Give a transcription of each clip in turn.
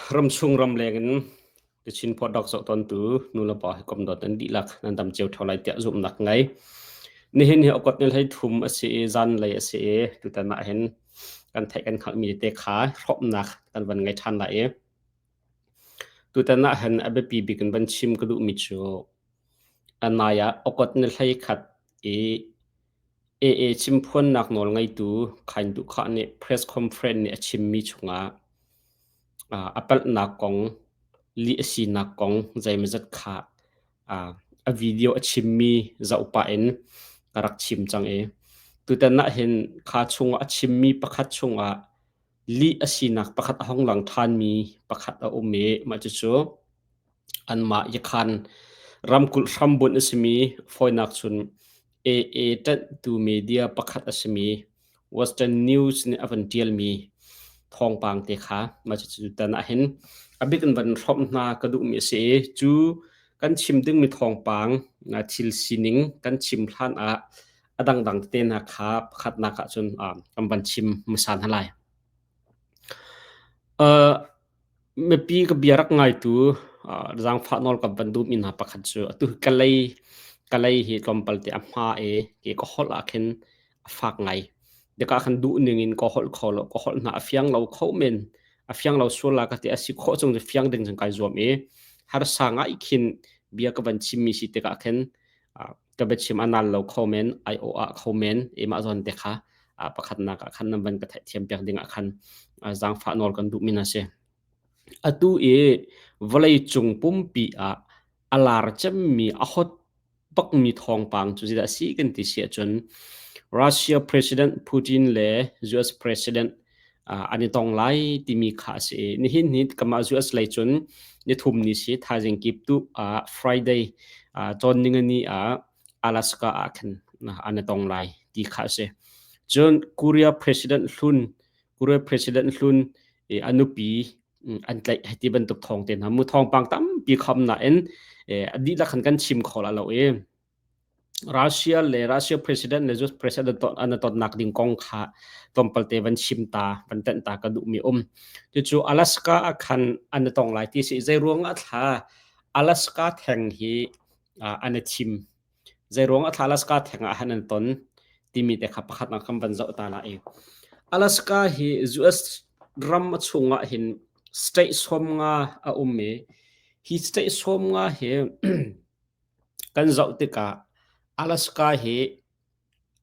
Ramchung ramleng in The Chin Product zoh tawntu nulepa hawikom dawt nan dihlak nan dam cio ṭheo lai tiah zumhnak ngei. Nihin hi okot ni hlei thum a si i zanlei a si i tutan ah hin kan theih kan hngalhmi tete kha hrawmnak kan van ngei ṭhan lai i tutan ah hin a biapi bik in van chim ka duhmi cu a nai ah okot ni hlei khat i AA chimphuannak nawl ngeitu Khain Duh Khah nih press conference nih a chimmi chungah a palhnak kong, lih a sinak kong zeimawzat kha a video a chimmi zoh pah in ka rak chim cang i tutan ah hin kha chungah a chimmi pakhat chungah lih a sinak pakhat a hong lang ṭhanmi pakhat a um i mah cucu anmah Yakhan ramkulh hrambunh a simi fawinak cun AA ṭanhtu media pakhat a simi Western News nih a van ṭialmi thawngpang te kha mah cucu tutan ah hin a bik in van hrawmh hna ka duhmi a si i cu kan chim dingmi thawngpang thil sining kan chim hlan ah a dangdang tete hna kha pakhatnak ah cun kan van chim hmasa hna lai. Mipi ka bia rak ngaitu zaangfah nawl ka van duhmi hna pakhat cu atu hi Kalay Kalay hi tlawmpal te a hma i ke ka holh ah khin a fak ngai. Deka khan duh ning in ka holh kho lo, ka holh hna a fiang lo kho men, a fiang lo sual la ka ti a si khawh chung cu fiang ding cun kai zuam i harsa ngai khin bia ka van chimmi si tikah khin ka biachim a nal lo kho men, ai aw ah kho men, i mah zawn te kha pakhatnak ah khan nan van ka theihthiam piak ding ah khan zaangfah nawl kan duhmi hna si. Atu i vawlei cung pumpi ah a lar cemmi a hot bakmi thawngpang cu zeidah a si kan ti si ahcun Russia President Putin le US President an i tong lai timi kha a si i nihin ni kamah US lei cun nithum ni si thaizing kip tu ah Friday cawn ningani ah Alaska ah khan an i tong lai ti kha a si. Cun Korea President hlun Korea President hlun a nupi an tlaih hei ti bantuk thawng te hna mu thawngpang tampi kham nain a dihlak khan kan chim kho la lo i Russia le Russia president le US president an tonnak ding kong kha tlawmpal te van chim ta van tenh ta ka duhmi um. Cucu Alaska ah khan an i tong lai ti si zei ruang ah thla Alaska theng hi an i thim. Zei ruang ah thla Alaska theng ah han an ton timi te kha pakhat nak kan van zoh ta la i Alaska hi US ram chungah hin state 50 a um i hi state 50 hi Kan zoh tikah Alaska hi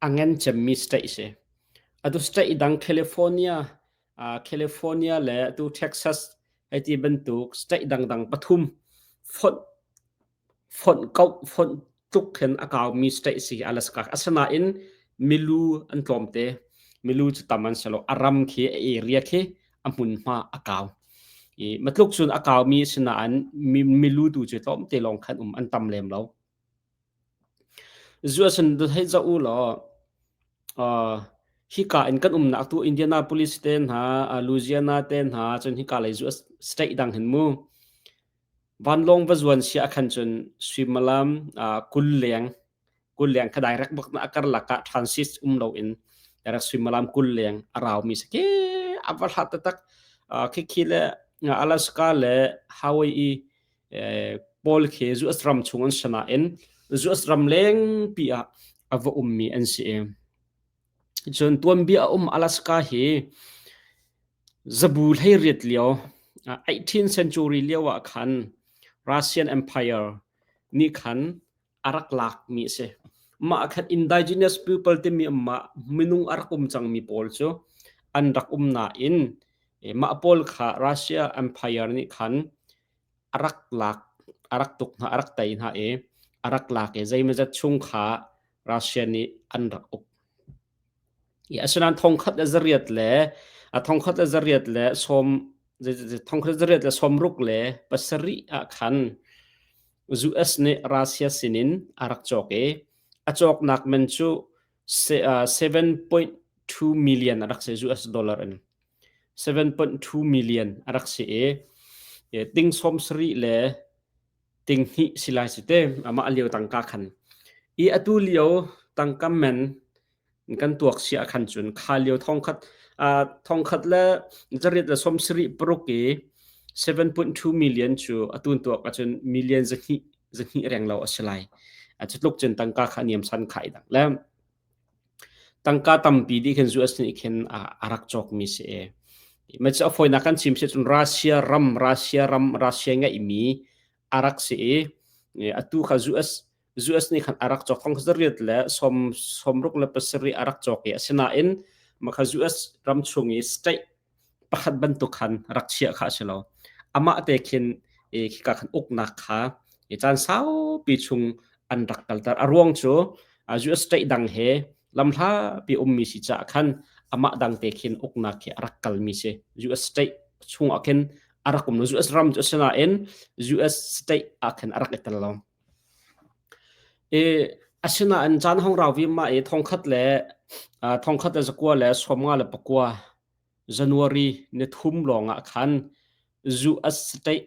a ngan cemmi state si. Atu state dang California, California le atu Texas hei ti bantuk state dangdang pathum fonh fonh koh fonh tluk khin a kaumi state si Alaska. Asinain milu an tlawmte. Milu cu tam an si lo. A ram khi a area khi a hmunhma a kau. I matluk cun a kaumi a si nain milu tu cu tlawmte lawng khan um an tam lem lo. Zu asin hei zoh u law uh, hika in kan umnak tu Indianapolis te hna, Louisiana te hna, cun hika lei zu state dang hin mu. Vanlawng va zuan sia khan cun suimilam 20 leng 20 leng kha direct bak na karlak ah transit um lo in direct suimilam 20 leng a rau mi si ke a va hlat taktak khikhi le Alaska le Hawaii pawl khi US ram chung an si nain US ram leng pi ah a va ummi an si i cun tuanbia a um Alaska hi zabu 18 lio 18th century lio ah khan Russian Empire nih khan a rak lakmi a si. Mah khan indigenous people timi mah minung a rak um cangmi pawl cu an rak um nain mah pawl kha Russia Empire nih khan a rak lak a rak tuk hna a rak tei hna i a rak lak i zeimawzat chung kha Russia nih an rak uk. Asinain thongkhat le zariat le a thongkhat le zariat le sawm thongkhat le zariat le sawmruk le pasarih ah khan US nih Russia sinin a rak cawk i a cawknak man cu 7.2 million a rak si US dollar in 7.2 million a rak si i ting sawm sarih le ting hnih si lai si te amah lio tangka khan i atu lio tangka man kan tuak sia khan cun kha lio thongkhat thongkhat le zariat le 76 i. 7.2 million cu atu tuak ahcun million zahnih zahnih renglo a si lai. Cu tluk cun tangka kha niamsan kha i dang le tangka tampi dih khin US nih khin a rak cawkmi si i. Mah cu a fawinak kan chim si cun Russia ram Russia ram Russia ngeihmi a rak si i atu kha US US nih khan a rak cawk thong zariat le som 67 a rak cawk i asinain mah kha US ram chung i state pakhat bantuk khan rak chiah kha a si lo. Amah te khin khika khan uknak kha caan saupi chung an rak kalter. A ruang cu US state dang he lamhlapi ummi si caah khan amah dang te khin uknak khi a rak kalmi si. US state chungah khin a rak um lo. US ram cu asinain US state ah khin a rak i tel lo. I asinain caan hong rau vima i 1949 January ni thum lawngah khan US state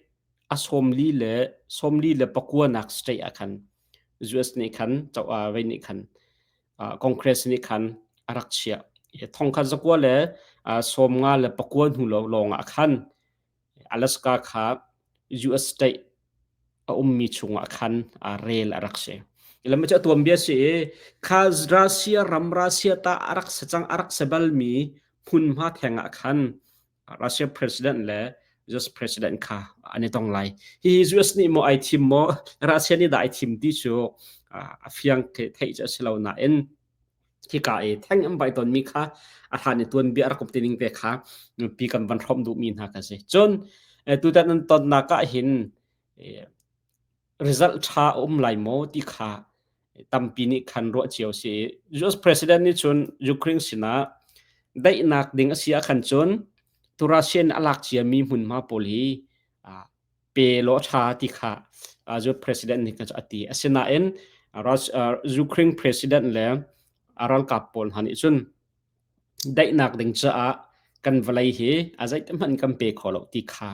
a sawmli le 49 nak state ah khan US nih khan vei nih khan Congress nih khan a rak chiah. 1959 hnu lawngah khan Alaska kha US state a ummi chungah khan rel a rak si. Lam cu a tuanbia si i kha Russia ram Russia ta a rak si cang a rak si balmi hmunhma theng ah khan Russia president le US president kha an i tong lai. Hi US nih maw ai thim maw Russia nih dah ai thim ti cu a fiang theih cu a si lo nain hika i theng an vai tawnmi kha a hlan i tuanbia a rak um tining te kha pi kan van hrawmh duhmi hna ka si. Cun tutan an tonnak ah hin result ṭha a um lai maw ti kha tampi nih khan ruah cio si. US president nih cun Ukraine sinah daihnak ding a si ah khan cun tu Russia nih a lak ciami hmunhma pawl hi pe law ṭha ti kha US president nih khan a ti. Asinain Ukraine president le a ralkap pawl hna nih cun daihnak ding caah kan vawlei hi a zeithmanh kan pe kho lo ti kha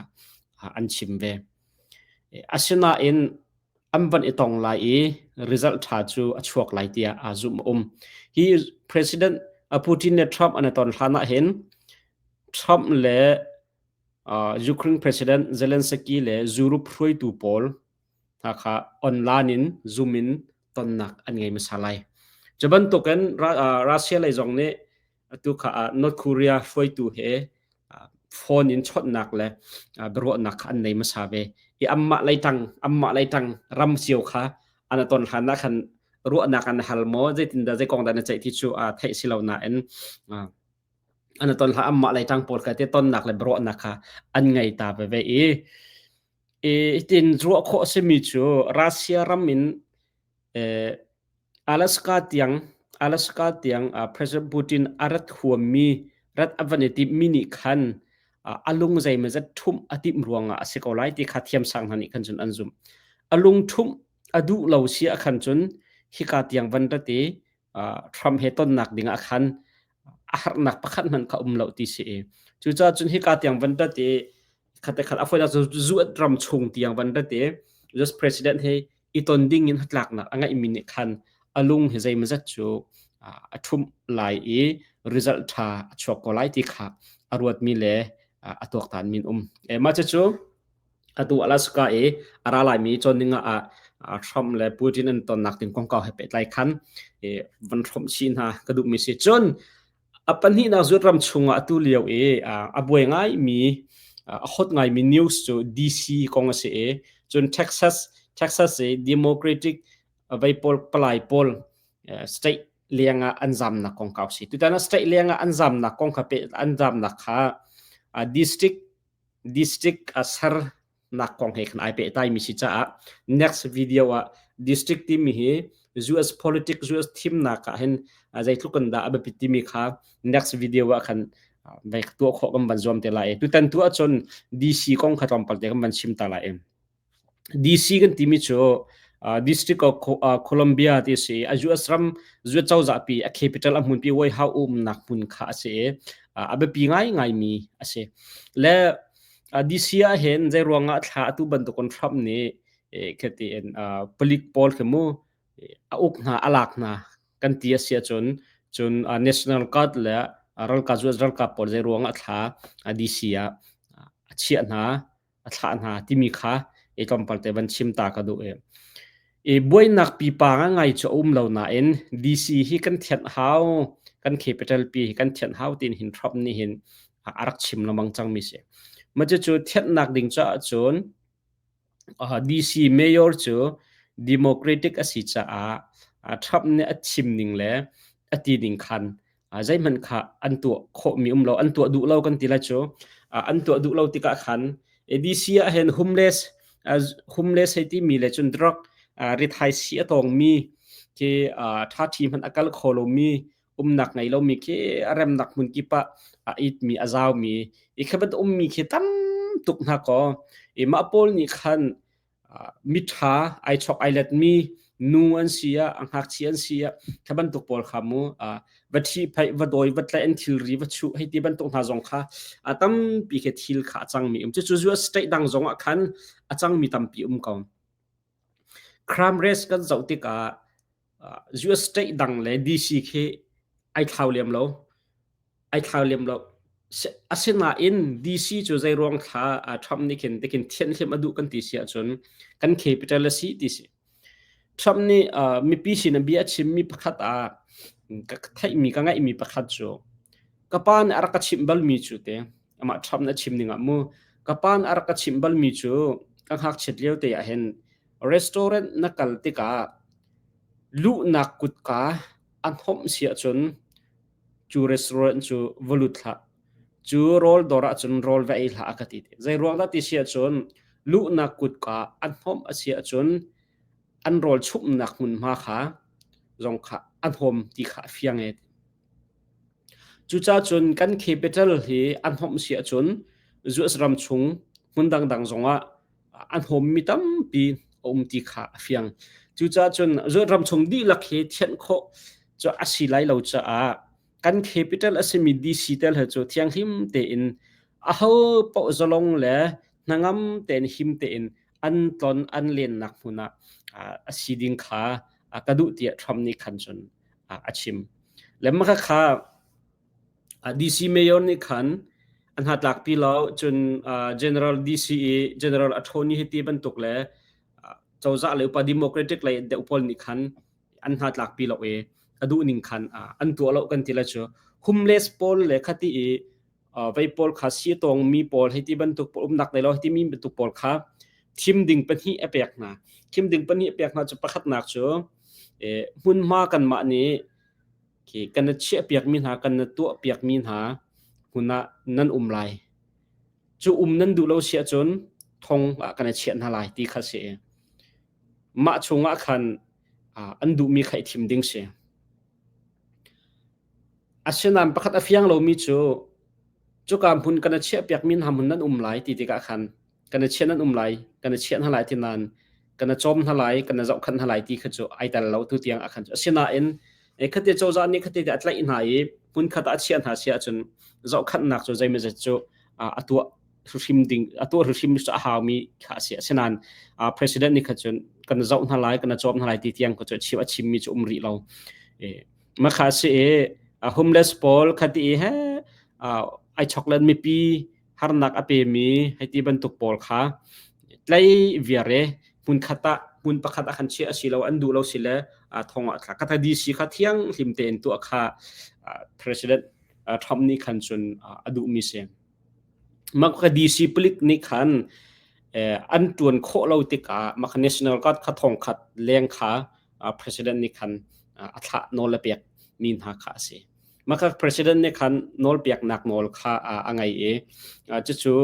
an chim ve. Asinain an van i tong lai i result ṭha cu a chuak lai tiah aa zumh a um. Hi President Putin le Trump an i ton hlan ah hin Trump le Ukraine President Zelensky le Europe hruaitu pawl hna kha online in Zoom in tonnak an ngei hmasa lai. Cu bantukin Russia lei zong nih atu kha North Korea hruaitu he phone in chawnhnak le biaruahnak kha an nei hmasa ve. I anmah lei tang anmah lei tang ram cio kha an ton hlan ah khan ruahnak an hal maw zeitindah zei kong dah na ceih ti cu theih si lo nain an ton hlah anmah lei tang pawl kha te tonnak le biaruahnak kha an ngei ta veve i Hitin ruah khawh a simi cu Russia ram in Alaska tiang Alaska tiang President Putin a rat huammi rat a van i timhmi nih khan a lung zeimawzat ṭhumh a timh ruangah a si ko lai ti kha thiamsang hna nih khan cun an zumh. A lung ṭhumh a duh lo si ah khan cun hika tiang van rat i Trump he tonnak ding ah khan a harnak pakhat hmanh kha um lo ti si i cucaah cun hika tiang van rat i khat khat a fawinak cu zuat ram chung tiang van rat i US president he i ton ding in hnatlaknak a ngeihmi nih khan a lung hi zeimawzat cu a ṭhumh lai i result ṭha a chuak ko lai ti kha a ruatmi le a tuaktan min um. Mah cucu atu Alaska i a ra laimi cawn ding ah Trump le Putin an tonnak ding kongkau he pehtlai khan van hrawmh chih hna ka duhmi si. Cun a pahnihnak zuat ram chungah atu lio i a buai ngaimi a hot ngaimi news cu DC kong a si i cun Texas Texas i Democratic vei pawl palai pawl state leng ah an zamnak kongkau si. Tutan ah state leng ah an zamnak kong kha pe an zamnak kha district district a sernak kong he khan ai pehtlai mi si caah next video ah district timi hi US politics US thimnak ah hin zeitluk in dah a biapit timi kha next video ah khan vai tuah khawh kan van zuam te lai. Tutan tu ahcun DC kong kha tlawmpal te kan van chim ta lai. DC kan timi cu District of Columbia ti a si. A US ram US cozah pi a capital a hmunpi White House umnak hmun kha a si i a biapi ngaingaimi a si. Le DC ah hin zei ruangah thla atu bantukun Trump nih khati in palik pawl khi mu a uk hna a lak hna kan ti a si ahcun cun National Guard le ralkap US ralkap pawl zei ruangah thla DC ah a chiah hna. a thlah hna timi kha i tlawmpal te van chim ta ka duh i. I buainak pipa ngai cu a um lo nain DC hi kan thianh hau, kan capital pi hi kan thianh hau tin hin Trump nih hin a rak chim lengmang cangmi si. Mah cucu thianhnak ding caah cun DC mayor cu Democratic a si caah Trump nih a chim ning le a ti ning khan zeihmanh kha an tuah khawhmi um lo, an tuah duh lo kan ti lai cu. An tuah duh lo tikah khan DC ah hin homeless homeless hei timi le cun drug rithai sii a tawngmi khi ṭhaṭhi hmanh a kal kho lomi umnak ngei lomi khi a remnak hmun kip ah a itmi a zaumi i khi bantuk ummi khi tam tuk hna kaw i mah pawl nih khan miṭha ai chok ai letmi nu an si ah a ngakchia an si ah kha bantuk pawl kha mu va ṭhihphaih va dawi va tlaih an thilri va chuh hei ti bantuk hna zong kha a tampi khi thil kha a cangmi um cucu US state dang zong ah khan a cangmi tampi um ko. Crime rates kan zoh tikah US state dang le DC khi ai thlau lem lo. Ai thlau lem lo. Asinain DC cu zeiruang thla Trump nih khin tikin thianhhlimh a duh kan ti si ahcun kan capital a si ti si. Trump nih mipi sin a bia a chimmi pakhat ah ka theihmi ka ngaihmi pakhat cu ka pa nih a rak ka chimh balmi cu te amah Trump nih a chim ning ah mu ka pa nih a rak ka chimh balmi cu ka ngakchiat lio te ah hin restaurant na kal tikah luhnak kutka an hawmh si ahcun cu restaurant cu va lut hlah. Cu rawl dawr ahcun rawl va ei hlah a ka ti. Zei ruang dah ti si ahcun luhnak kutka an hawmh a si ahcun an rawl chumhnak hmunhma kha zong kha an hawm ti kha a fiang e. Cucaah cun kan capital hi an hawmh si ahcun US ram chung hmun dangdang zongah an hawmmi tampi a um ti kha a fiang. Cucaah cun US ram chung dihlak hi thianh khawh cu a si lai lo caah kan capital a simi DC tel he cu thianghlim tein aho paoh zalong le hnangam tein him tein an tlon an lennak hmun ah a si ding kha ka duh tiah Trump nih khan cun a chim. Le maka kha DC mayor nih khan an hnatlakpi lo cun General DC i General Attorney hi ti bantuk le cozah le upa Democratic lei deuh pawl nih khan an hnatlakpi lo i a duh ning khan an tuah lo kan ti le cu homeless pawl le khati i vei pawl kha si tawngmi pawl hei ti bantuk pawl umnak nei lo hei ti mi bantuk pawl kha thim ding pahnih a pek hna thim ding pahnih a pek hna cu pakhatnak cu hmunhma kanmah nih khi kan na chiahpiakmi hna kan na tuahpiakmi hna hmun ah nan um lai cu um nan duh lo si ahcun thong ah kan i chiah hna lai ti kha si mah chungah khan an duhmi kha i thim ding si Asinain pakhat a fiang lomi cu cuka hmun kan i chiahpiakmi hna hmun nan um lai ti tikah khan kan i chiah nan um lai, kan i chiah hna lai ti nain kan i cawm hna lai, kan i zohkhenh hna lai ti kha cu ai tel lo tu tiang ah khan. Asinain khate cozah nih khate a tlaih hna i hmunkhat ah a chiah hna si ahcun zohkhenhnak cu zeimawzat cu a tuah hrim ding a tuah hrim cu a haumi kha a si. Asinain president nih kha cun kan zoh hna lai, kan i cawm hna lai ti tiang kha cu a chimmi cu um rih lo. Makha si i homeless pawl khati i he ai choklen mipi harnak a pemi hei ti bantuk pawl kha tlai viar e hmun khat ah hmun pakhat ah khan chiah a si lo an duh lo si le thong ah thlak kata DC kha thiang hlim tein tuah kha President Trump nih khan cun a duhmi si. Mah DC palik nih khan an ṭuan khawh lo tikah mah National Guard kha thongkhat leng kha president nih khan a thlah nawl a pek mi hna kha a si. Mah kha president nih khan nawlpeknak nawl kha a ngei i cucu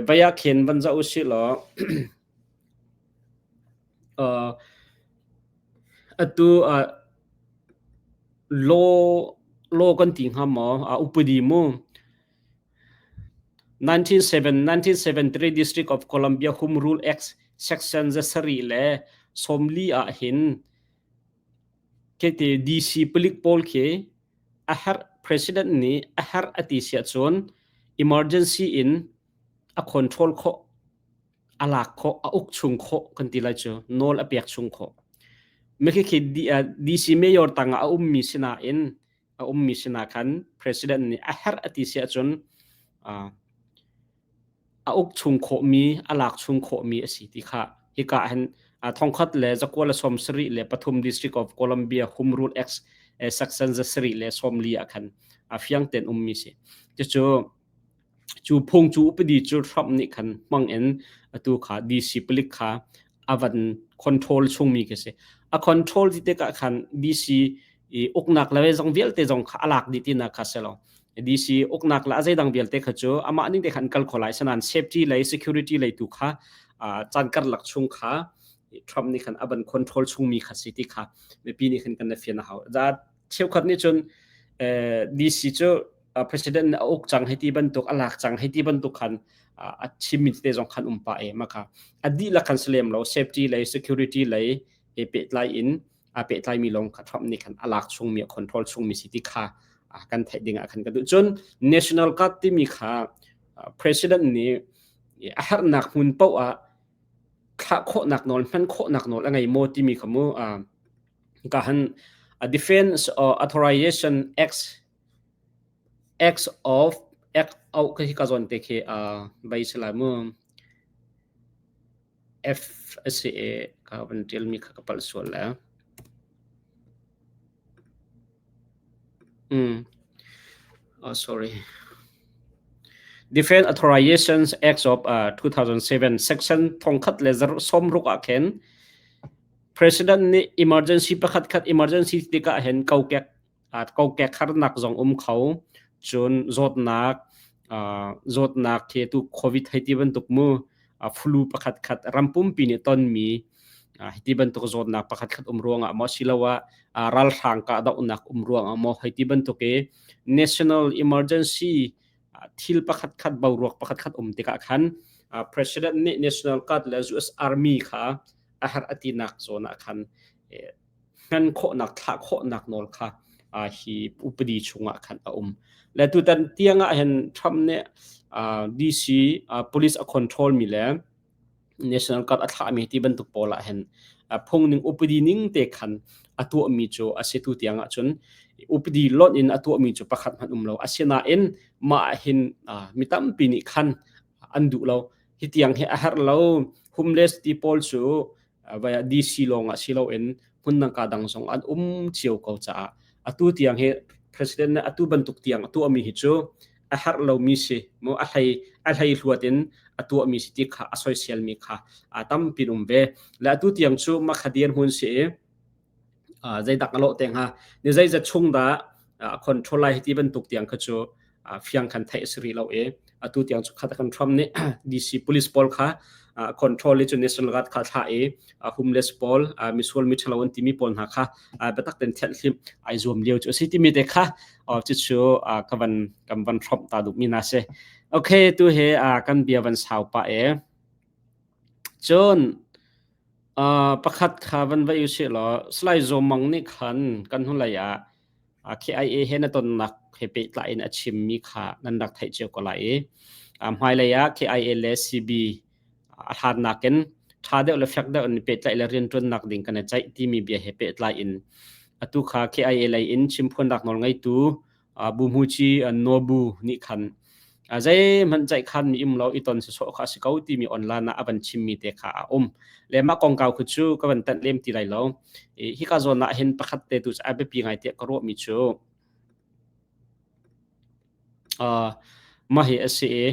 vai ah khin van zoh usih law atu law law kan ti hnga maw upadi mu 1973 District of Columbia Home Rule Act Section 9 le 40 ah hin khete DC palik pawl khi a herh president nih a herh a ti si ahcun emergency in a control khawh a lak khawh a uk chung khawh kan ti lai cu nawl a pek chung khawh mi khi DC mayor tangah a ummi sinain a ummi sinah khan president nih a herh a ti si ahcun. A uk chung khawhmi, a lak chung khawhmi a si ti kha hika ah hin thongkhat le zakua le 73 District of Columbia Home Rule Act section 140 ah khan a fiang tein ummi si. Cucu cu phung cu upadi cu Trump nih khan hmang in atu kha DC palik kha a van control chungmi khi si. A control ti tikah khan DC i uknak le zong vialte zong kha a lak dih tinak kha si lo. DC uknak le a zeidang vialte kha cu amah ning te khan kal kho lai sanan safety lei security lei tu kha caan karlak chung kha Trump nih khan a van control chungmi kha si ti kha mipi nih khan kan na fian a hau. Za cheukhat nih cun DC cu president nih a uk cang hei ti bantuk a lak cang hei ti bantuk khan a chimmi tete zong khan um pah e maka a dihlak khan si lem lo safety lei security lei he pehtlai in a pehtlaimi lawng kha Trump nih khan a lak chungmi a control chungmi si ti kha kan theih ding ah khan ka duh cun national guard timi kha president nih a herhnak hmun paoh ah thlah khawhnak nawl hman khawhnak nawl a ngei maw timi kha mu ka han a defense authorization act X of X au khi ka zawn te khi bai si lai mu. F a si i ka van ṭialmi kha ka palh sual le. Mm. Oh, sorry. Defense Authorizations Act of 2007 Section thongkhat le zarh sawmruk ah khin President nih emergency pakhat khat emergency tikah hin kokek kokek harnak zong um kho cun zawtnak zawtnak khi tu covid hei ti bantuk mu flu pakhat khat ram pumpi nih tonmi hiti bantuk zawtnak pakhat khat um ruangah maw siloah ralhrang kahdohnak um ruangah maw hei ti bantuk i national emergency thil pakhat khat boruak pakhat khat um tikah khan president nih national guard le US army kha a herh a tinak zawn ah khan hman khawhnak thlah khawhnak nawl kha hi upadi chungah khan a um. Le tutan tiang ah hin Trump nih DC police a control mi le National Guard a thlahmi ti bantuk pawl ah hin phung ning upadi ning te khan a tuahmi cu a si tu tiang ah cun upadi lonh in a tuahmi cu pakhat hmanh um lo. Asinain mah ah hin mi tampi nih khan an duh lo. Hi tiang hi a herh lo. Homeless ti pawl cu vai ah DC lawng ah si loin hmun dang ka dang zong an um cio ko caah atu tiang hi president nih atu bantuk tiang a tuahmi hi cu a herh lomi si mu a hlei a hlei hluat in a tuahmi si ti kha a soiselmi kha a tampi um ve le atu tiang cu makha dirhmun si i zeidak a lawh te hnga ni zeizat chung dah a control lai ti bantuk tiang kha cu fiang khan theih a si rih lo i atu tiang cu khat kan Trump nih DC police pawl kha control i cu National Guard kha thlah i homeless pawl misual mi ṭhalo an timi pawl hna kha biatak ten thianh hlim ai zuam lio cu a si timi te kha cucu ka van kan van Trump ta duhmi na si okay tu he kan bia van sau pah e cun pakhat kha van va usih law Salai Zaw Mang nih khan kan hnulei ah KIA he na tonnak he pehtlai in a chimmi kha nan rak theih cio ko lai i hmailei ah KIA le CB a hlannak in ṭha deuh le fek deuh in pehtlaih le rianṭuannak ding kan i ceih timi bia he pehtlai in atu kha KIA lei in chimphuannak nawl ngeitu Buhmuci Nobu nih khan zeihmanh ceihkhan mi um lo i ton sawsawh kha a si ko timi online ah a van chimmi te kha a um. Le mah kongkau khu cu ka van tanh lem ti lai lo. Hika zawn ah hin pakhat te tu cu a biapi ngai tiah ka ruahmi cu mah hi a si i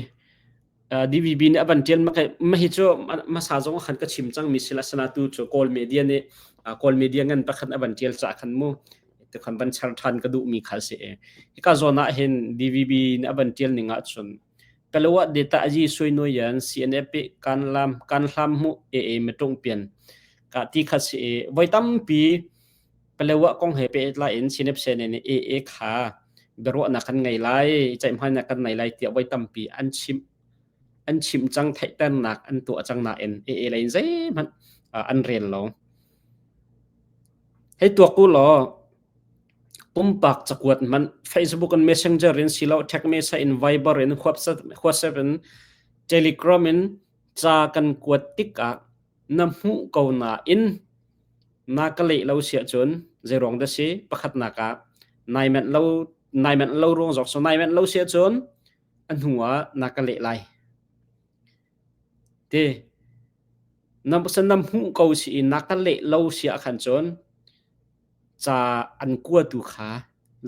DVB nih a van ṭial mah hi cu hmasa zong khan ka chim cangmi si la sanatu cu Kawl media nih Kawl media ngan pakhat a van ṭial caah khan mu tikhan van char ṭhan ka duhmi kha a si i hika zawn ah hin DVB nih a van ṭial ning ahcun Kalawa data aji sui nuai yan CNF kan lam kan hlam mu e e metung pian ka ti kha si i voi tampi Palewa kong he pehtlai in CNF CNA nih AA kha biaruahnak kan ngei lai, ceihmainak kan nei lai tiah voi tampi an chimh an chimh cang theihternak an tuah cang nain AA lei in zeihmanh an rel lo. Hei tuak u law pumpak cakuat hmanh Facebook in Messenger in silo text message in Viber in WhatsApp in Telegram in ca kan kuat tikah na hmuh ko nain na ka leh lo si ahcun zeiruang dah si pakhatnak ah nai manh lo nai manh lo ruang zong so nai manh lo si ahcun a hnu ah na ka leh lai. Ti na na hmuh ko si i na ka leh lo si ah khan cun ca an kuatu kha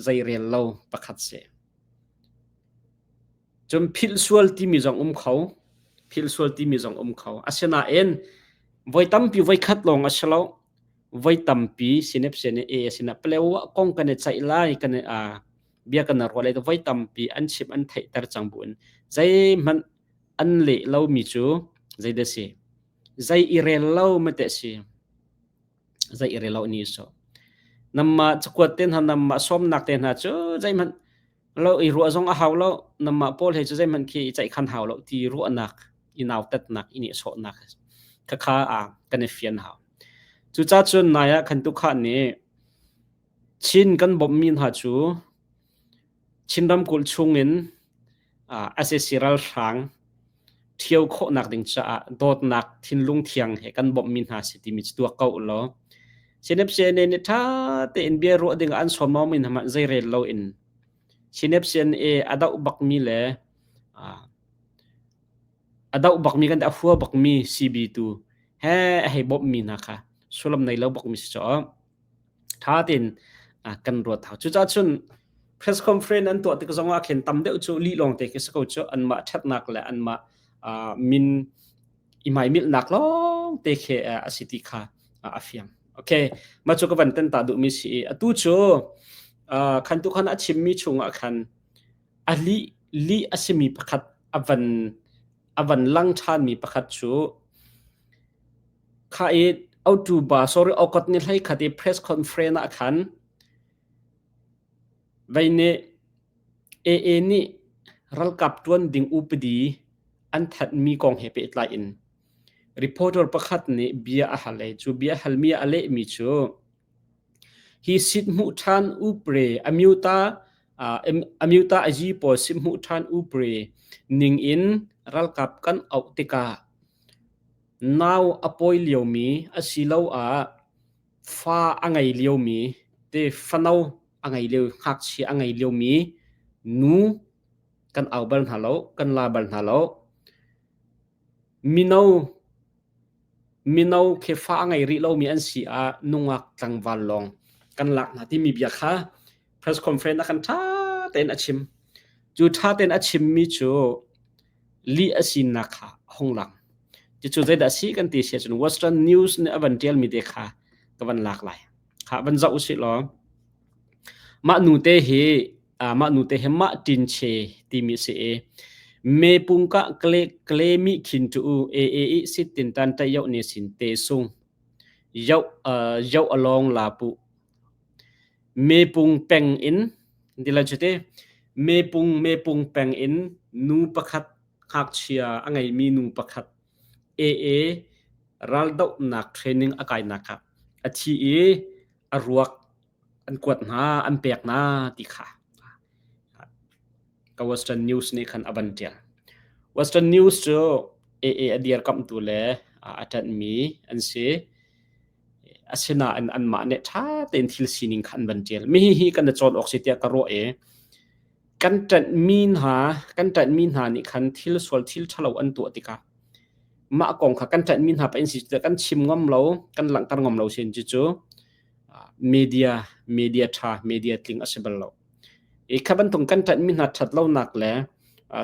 zeirel lo pakhat si. Cun philh sual timi zong um kho. Philh sual timi zong um kho. Asinain voi tampi voi khat lawng a si lo. Voi tampi sinep sin e sinah palewa kong kan i ceih lai kan i bia kan ruah lai voi tampi an chim an theihter cang bu in zeihmanh an leh lomi cu zeidah si? Zei i rel lo mate si. Zei i rel lo ni so. Namma cakuat te hna namma sawmnak te hna cu zeihmanh lo i ruah zong a hau lo namah pawl he cu zeihmanh khi i ceihkhan hau lo ti ruahnak i nautatnak i nehsawhnak khakha a kan i fian hau. Cucaah cun nai ah khan tukha nih Chin kan bawmhmi hna cu Chin ramkulh chungin sac ralhrang ṭhio khawhnak ding caah dawtnak thinlung thiang he kan bawmhmi hna si timi cu tuak ko u law CNFCNA nih ṭha tein bia ruah ding ah an sawm mi hna hmanh zeirel loin CNFCNA a doh bakmi le a doh bakmi kan a hua bakmi CB tu he a hei bawmhmi hna kha sullam nei lo bakmi si caw. Ṭha tein kan ruat hau. Cucaah cun press conference an tuah tik zong ah khin tam deuh cu lih lawng te khi si ko cu anmah ṭhatnak le anmah min i hmaimilhnak lawng te khi a si ti kha a fiang. Okay, mah cu ka van tan ta duhmi si i atu cu khan tu khan a chimmi chungah khan a lih lih a simi pakhat a van a van lang ṭhanmi pakhat cu Kha i October sorry August ni 13 i press conference ah khan vei nih AA nih ralkap ṭuan ding upadi an thanhmi kong he pehtlai in reporter pakhat nih bia a hal i cu bia halmi a lehmi cu hi sit hmuh ṭhan upre amyota amyota ayi pawl sit hmuh ṭhan upre ning in ralkap kan auh tikah Nau a pawi liomi asiloah fa a ngei liomi te fano a ngei lio ngakchia a ngei liomi nu kan au bal hna lo, kan la bal hna lo. Mino mino khi fa a ngei rih lomi an si ah nungak tlangval lawng kan lak hna timi bia kha press conference ah khan ṭha tein a chim. Cu ṭha tein a chimmi cu lih a sinak kha a hung lang. Cucu zeidah a si kan ti si ahcun Western News nih a van ṭialmi te kha ka van lak lai. Kha van zoh usih law mah nu te hi mah nu te hi mah ṭin che timi a si i me pung ka kle kle mi khin tu u e e i sit tin tan ta yoh ni sin te sung yoh yoh along la pu Mepung peng in ti lo cu ti mepung mepung peng in nu pakhat ngakchia a ngeimi nu pakhat AA raldohnak training a kainak ah a thi i a ruak an kuat hna an pek hna ti kha ka Western News nih khan a van ṭial. Western News cu AA a dirkamhtu le a ṭanhmi an si. Asinain anmah nih ṭha tein thil sining kha an van ṭial. Mi hihi kan i cawn awk si tiah ka ruah i kan ṭanhmi hna kan ṭanhmi hna nih khan thil sual thil ṭhalo an tuah tikah mah kong kha kan ṭanhmi hna pa in si kan chim ngam lo kan langhter ngam lo sin cucu media media ṭha media tling a si bal lo. I kha bantuk kan ṭanhmi hna ṭhat lonak le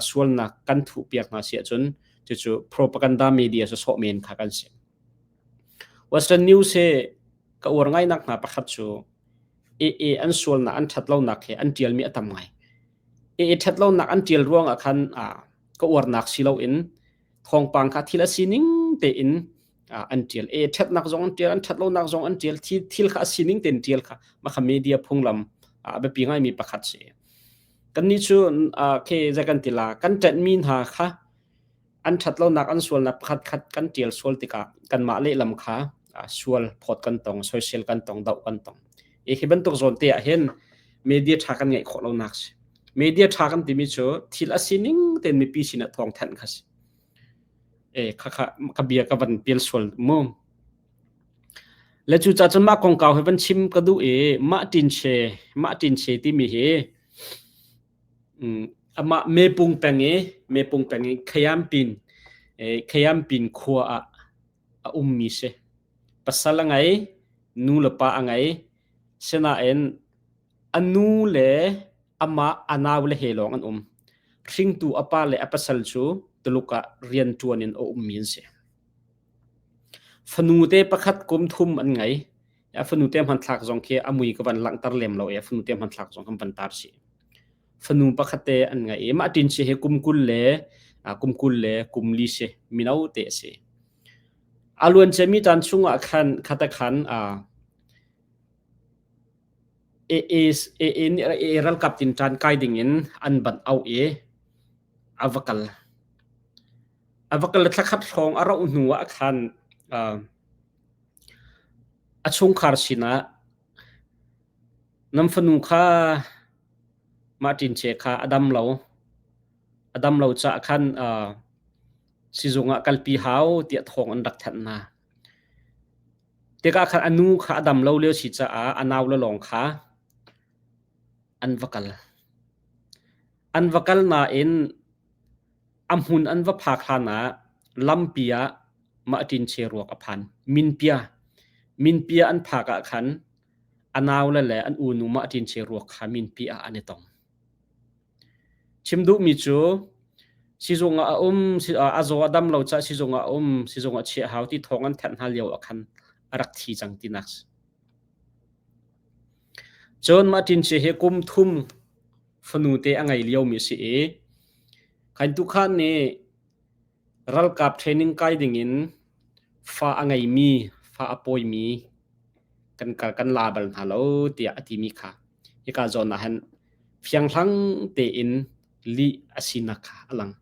sualnak kan thuhpiak hna si ahcun cucu propaganda media cu sawh men kha kan si. Western News hi ka uar ngainak hna pakhat cu AA an sualnak an ṭhatlonak he an ṭialmi a tam ngai. AA ṭhatlonak an ṭial ruangah khan ka uarnak si loin thawngpang kha thil a sining tein an ṭial. AA ṭhatnak zong an ṭial, an ṭhatlonak zong an ṭial, thil kha a sining tein ṭial kha mah kha media phunglam a biapi ngaimi pakhat si. Kannih cu khi zei kan ti la, kan ṭanhmi hna kha an ṭhatlonak an sualnak pakhatkhat kan ṭial sual tikah kanmah lehlam kha sual phawt kan tong, soisel kan tong, doh kan tong. I hi bantuk zawn te ah hin media ṭha kan ngeih khawh lonak si. Media ṭha kan timi cu thil a sining tein mipi sinah thawng thanh kha si. E kha kha ka bia ka van pial sual mu. Le cu ca cun mah kongkau hi van chim ka duh i mah ṭin che mah ṭin che timi hi Amah Mepung peng i Mepung peng i Khayampin. Khayampin khua ah a ummi si. Pasal a ngei, nu le pa a ngei. Sinain a nu le amah a nau le he lawng an um. Hringtu a pa le a pasal cu Tuluk ah rianṭuan in a ummi an si. Fanu te pakhat kum thum an ngei. A fanu te hmanthlak zong khi a mui ka van langhter lem lo i a fanu te hmanthlak zong kan van tar chih. Fanu pakhat te an ngei i mah ṭin si hi kum 20 le kum 20 le kum li si mino te a si. A luanciami caan chungah khan khata khan AA nih AA ralkap tinṭan kai dingin an banh auh i a va kal. A va kal thla khat hrawng a rauh hnu ah khan a chungkhar sinah nan fanu kha mah ṭinche kha a dam lo. A dam lo caah khan sizung ah kalpi hau tiah thawng an rak thanh hna. Tikah khan a nu kha a dam lo lio si caah a nau le lawng kha an va kal. An va kal nain a hmun an va phak hlan ah lampi ah mah ṭinche ruak a phan. Minpia. Minpia an phak ah khan a naule le an unu mah ṭinche ruak kha minpi ah an i tong. Chim duhmi cu sizung ah a um, a zaw a dam lo caah sizung ah a um, sizung ah chiah hau ti thawng an thanh hna lio ah khan a rak thi cang tinak si. Cun mah ṭinci hi kum thum fanu te a ngei liomi a si i khain tukhan nih ralkap training kai dingin fa a ngeimi, fa a pawimi kan kal kan la bal hna lo tiah a timi kha hika zawn ah hin fianghlang tein lih a sinak kha a lang.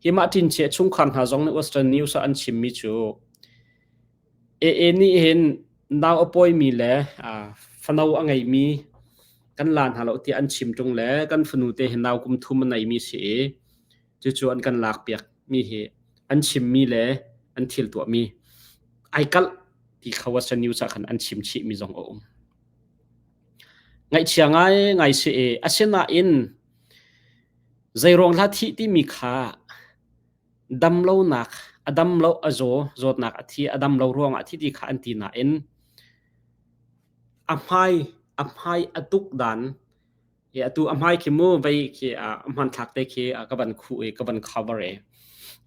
Hi mah ṭinchia chungkhar hna zong nih Western News ah an chimmi cu AA nih hin nau a pawimi le fano a ngeimi kan la hna lo tiah an chim ṭung le kan fanu te hi nau kum thum a neimi si i cucu an kan lakpiak mi hi an chimmi le an thil tuahmi ai kalh ti kha Western News ah khan an chim chihmi zong a um. Ngaihchia ngai ngai si i asinain zeiruang hlah thih timi kha damlonak a dam lo a zaw zawtnak a thi a dam lo ruangah a thi ti kha an ti nain a hmai a hmai a tuk dan i atu a hmai khi mu vei khi a hmanthlak te khi ka van khuh i ka van cover i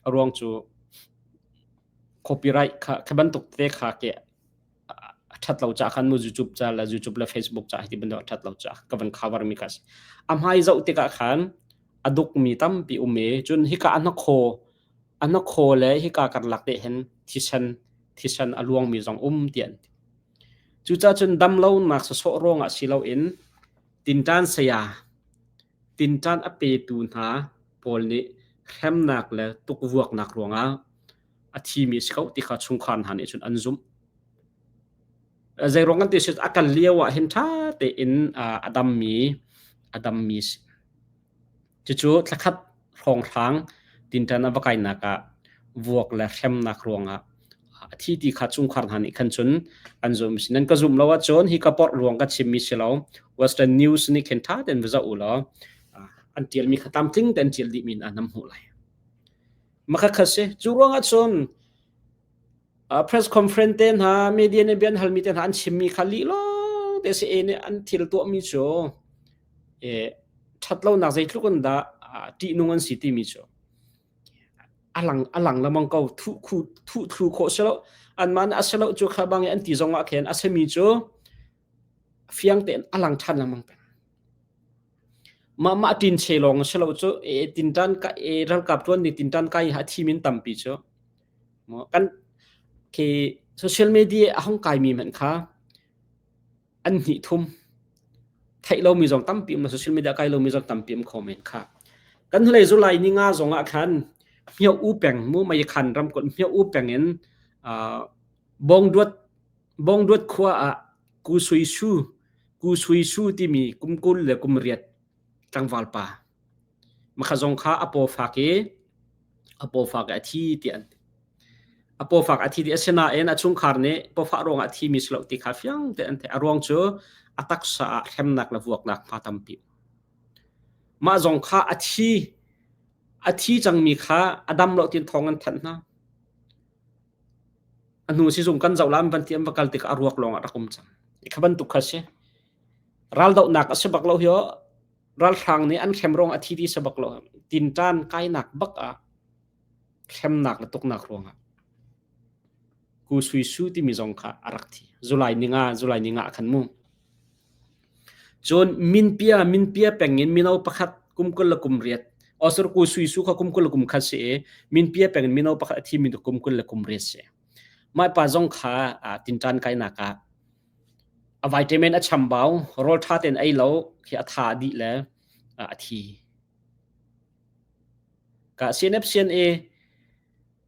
a ruang cu copyright kha kha bantuk te kha ke a ṭhat lo caah khan mu YouTube ca le YouTube le Facebook ca hi bantuk a ṭhat lo caah ka van cover mi kha si. A hmai zoh tikah khan a dukmi tampi um i cun hika a hnakhaw a hnakhaw le hika karlak te hin thisen thisen a luangmi zong um ti an ti. Cucaah cun damlonak sawsawh ruangah si loin tinṭan saya tinṭan a petu hna pawl nih hremnak le tukvuaknak ruangah a thimi a si ko ti kha chungkhar hna nih cun an zumh. Zeiruang kan ti si a kal lio ah hin ṭha tein a dammi a dammi si. Cucu thlakhat hrawnghrang tinṭan a va kainak ah vuak le hremnak ruangah a thi ti kha chungkhar hna nih khan cun an zumh. Nan ka zumh lo ahcun hi ka porh ruang ka chimmi si lo. Western News nih khin ṭha tein va zoh u law an ṭialmi kha tlamtling tein ṭial dihmi in an hmuh lai. Makha si. Cu ruangah cun press conference te hna media nih bia an halmi te hna an chimmi kha lih lawng te si e nih an thil tuahmi cu ṭhat lonak zeitluk in dah ṭihnung an si timi cu a lang a lang lengmang ko thuh khu thuh thlu khawh si lo anmah nih a si lo cu kha bang i an ti zong ah khin a simi cu fiang tein a lang ṭhan lengmang peng. Mah mah ṭin che lawng a si lo cu e tinṭan ka e ralkap ṭuan ni tinṭan kai ha thi min tampi cu kan khi social media a hong kai mi hmanh kha an hnih thum theih lomi zong tampi um social media kai lomi zong tampi um kho men kha kan hlei zulai ni nga zong ah khan hmio u peng mu mai khan ram kon hmio u peng in bongduat bongduat khua ah ku sui su ku sui su timi kum 20 le kum riat tlangval pa makha zong kha a paw fak i a paw fak i a thi ti an a pawfak a thi ti asinain a chungkhar nih pawfah ruangah a thimi si lo ti kha fiang te an theih a ruang cu a taksa ah hremnak le vuaknak hma tampi mah zong kha a thi. A thi cangmi kha a dam lo tiin thawng an thanh hna. A hnu sizung kan zoh la an van ti an va kal tikah a ruak lawng ah rak um cang. Kha bantuk kha si. Raldohnak a si bak lo hi ralhrang nih an hrem ruang a thi ti si bak lo. Tinṭan kainak bak ah hremnak le tuknak ruangah Ku Sui Su timi zong kha a rak thi. July ninga, July ninga ah khan mu. Cun Minpia, Minpia peng in mino pakhat kum 20 le kum riat. Osur Ku Sui Su kha kum 20 le kum khat si i Minpia peng in mino pakhat a thimi tu kum 20 le kum riat si. Mah pa zong kha tinṭan kainak ah a vitamin a chambau, rawl ṭha tein ei lo khi a tha dih le a thi. Ka CNF CNA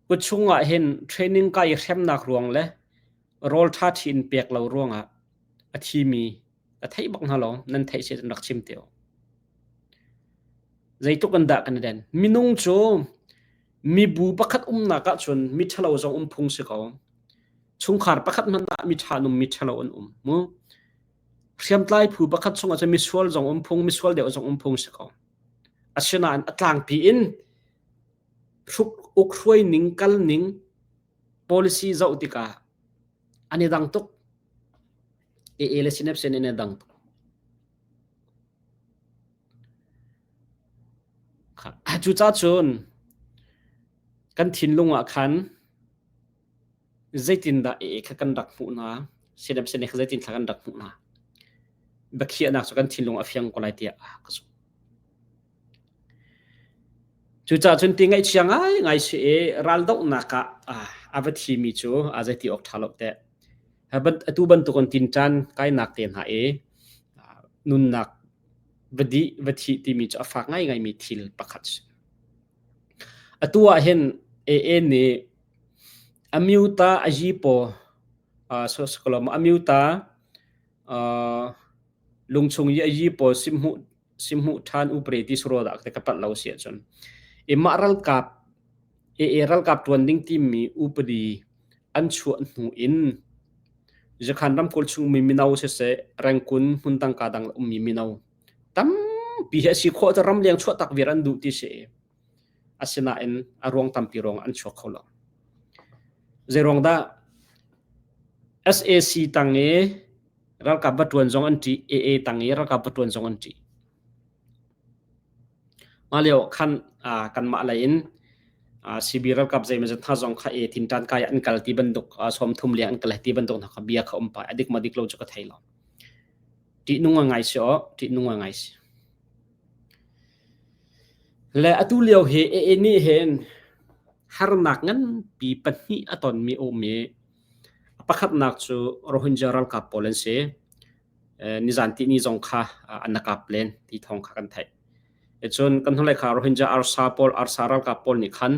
kut chung ah hin training kai hremnak ruang le rawl ṭha ṭhi in pek lo ruangah a thimi ka theih bak hna lo nan theih si rak chim te u. Zeitluk in dah kan i den. Minung cu mibu pakhat umnak ahcun mi ṭhalo zong um phung si ko. Chungkhar pakhat hmanh ah mi ṭha num mi ṭhalo an um mu. Hriamtlai phu pakhat chungah cun misual zong um phung, misual deuh zong um phung si ko. Asinain a tlangpi in hruk uk hruai ning kal ning policy zoh tikah an i dang tuk. AA le Synapse in an i dang tuk. Cucaah cun kan thinlung ah khan zeitindah AA kha kan rak hmuh hna, Synapse kha zeitin thla kan rak hmuh hna. Biakhiahnak cu kan thinlung a fiang ko lai tiah ka zumh. Cucaah cun ti ngaihchia ngaingai si i raldohnak ah a va thimi cu a zeiti awk ṭha lo teh. Atu bantukin tinṭan kainak te hna i nunnak va dih va thih timi cu a fak ngaingaimi thil pakhat a si. Atu ah hin AA nih Amyota Ayipaw Amyota lungchung i Ayipaw simhmuh simhmuh ṭhan upre ti suro dah ka palh lo si ahcun i mah ralkap AA ralkap ṭuan ding timi upadi an chuah hnu in Zakhan ramkulh chungmi mino siseh Rengkun hmun tangka dang ummi mino tampi hi a si khawh cu ramleng chuah tak viar an duh ti si asinain a ruang tampi ruang an chuak kho lo. Zei ruang dah SAC tang i Ralkap va ṭuan zong an ṭih, AA tang i ralkap va ṭuan zong an ṭih. Mah lio ah khan kanmah lei in CB ralkap zeimawzat hna zong kha A tinṭan kai an kal ti bantuk 30 leng an kal ti bantuk hna kha bia kha um pah. A dik ma dik lo cu ka thei lo. Ṭihnung a ngai si aw, ṭihnung a ngai si. Le atu lio hi AA nih hin harnak nganpi pahnih a tonmi a um i A pakhatnak cu Rohingya ralkap pawl an si. Nizan tihni zong kha an kap len ti thawng kha kan theih. Cun kan hnulei kha Rohingya arsa pawl arsa ralkap pawl nih khan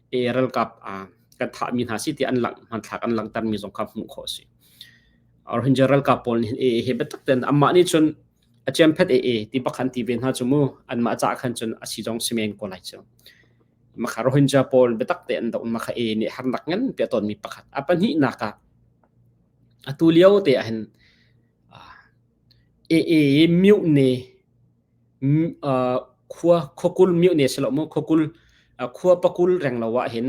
AA ralkap kan thahmi hna si ti an langh hmanthlak an langhtermi zong kha hmuh khawh a si. Rohingya ralkap pawl nih hin AA he biatak tein amah nih cun a ciamphet AA ti bak khan ti ve hna cu mu anmah caah khan cun a si zong si men ko lai cu. Makha Rohingya pawl biatak te an doh makha e nih harnak nganpi a tonmi pakhat. A pahnihnak ah atu lio te ah hin AA mute khua khuakul mute si lo mu khuakul khua pakul reng lo ah hin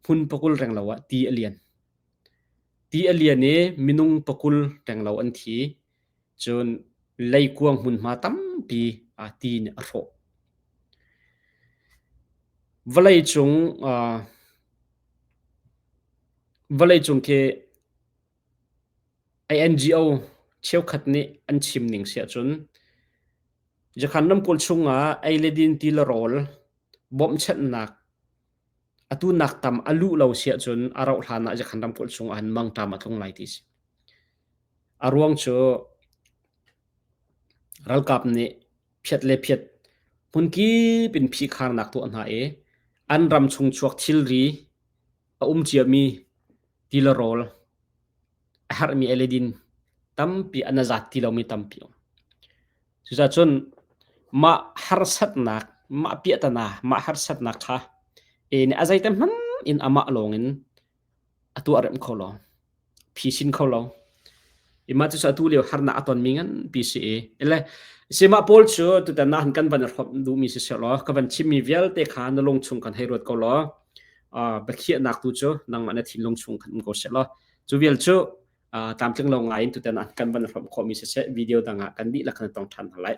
hmun pakul reng lo ah ti a lian. Ti a lian i minung pakul reng lo an thi. Cun leikuang hmunhma tampi ti nih a hrawh. Vawleicung vawleicung khi NGO cheukhat nih an chim ning si ahcun Jakhan ramkulh chungah ei le din ti le rawl bawmhchanhnak atu nak tam a luh lo si ahcun a rauh hlan ah Jakhan ramkulh chungah hin mangṭam a tlung lai ti si. A ruang cu ralkap nih phiat le phiat hmunkip in phihkharnak tuah hna i an ram chung chuak thilri a um ciami ti le rawl a herhmi eledin tampi an a zat ti lomi tampi um. Cucaah cun mah harsatnak, mah piahtana, mah harsatnak kha e nih a zeite hmanh in amah lawngin a tuah rem kho lo. Phisin kho lo. I mah cu atu lio harnak a tonmi nganpi si i le. Sihmah pawl cu tutan ah han kan van hrawmh duhmi si seh law ka van chimmi vialte kha na lung chung kan hei ruat ko law biakhiahnak tu cu nangmah na thinlung chung khan um ko seh law cu vial cu tlamtling lo ngai in tutan ah kan van hrawmh khawhmi siseh video dang ah kan dihlak kan tong ṭhan hna lai.